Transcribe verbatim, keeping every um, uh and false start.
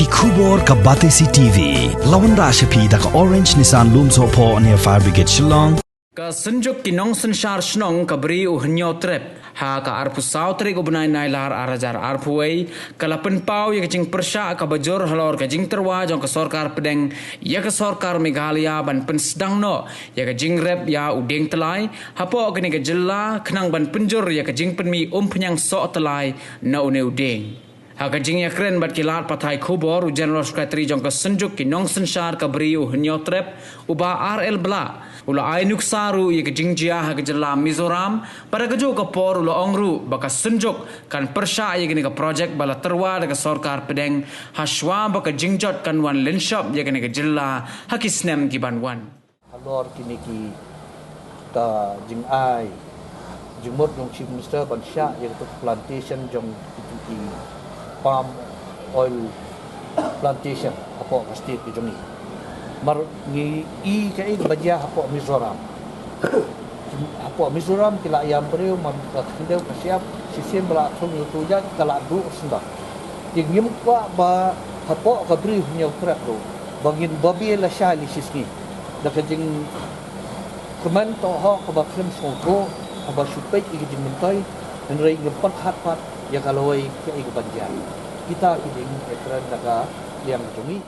Khubor ka Batesi T V. La wanrah sha phi da ka Orange Nissan Lumsohphoh near Fire Brigade Shillong. Ka Synjuk ki Nongsynshar Shnong ka Bri u Hynñiewtrep ha ka arphew saw tarik u bnai Nailar ar hajar arphew wei ka la pynpaw ïa ka jingpyrshah kaba jur halor ka jingtyrwa jong ka sorkar pdeng ïa ka sorkar Meghalaya ban pynsdang noh ïa ka jingrep ïa u dieng tyllai hapoh kane ka jylla khnang ban pynjur ïa ka jingpynmih umphniang soh tyllai na une u dieng. Ha ka jingïakren bad ki lad pathai khubor, u General Secretary jong ka Synjuk ki Nongsynshar ka Bri u Hynñiewtrep, u Bah R L Blah, u la ai nuksa ruh ïa ka jingjia ha ka jylla Mizoram, bad ha kajuh ka por u la ong ruh ba ka Synjuk kan pyrshah ïa kane ka projek ba la tyrwa da ka sorkar pdeng, ha shuwa ba ka jingjot kan wan lynshop ïa kane ka jylla ha ki snem ki ban wan. Halor kine ki, ka jingai jingmut jong Chief Minister ban shah ïa ka plantation jong ki, ki palm oil plantation hapoh ka state ka jong ngi. Mar ngi i kaei kaba jia hapoh Mizoram. Hapoh Mizoram ki la ïam briew man ka khyndew ka shyiap, shisien ba la thung ïa uto u jait ka la duh sngewbha. Te ngim kwah ba hapoh ka Bri u Hynñiewtrep ruh ba ngin babe lashai lashisngi da ka jingkmen tohok kaba khlem sngewthuh, kaba shu peit ïa ka jingmyntoi, hynrei ngim pyrkhat pat ïa ka lawei kaei kaban jia. Kita ki jingïakren na ka liang jong ngi.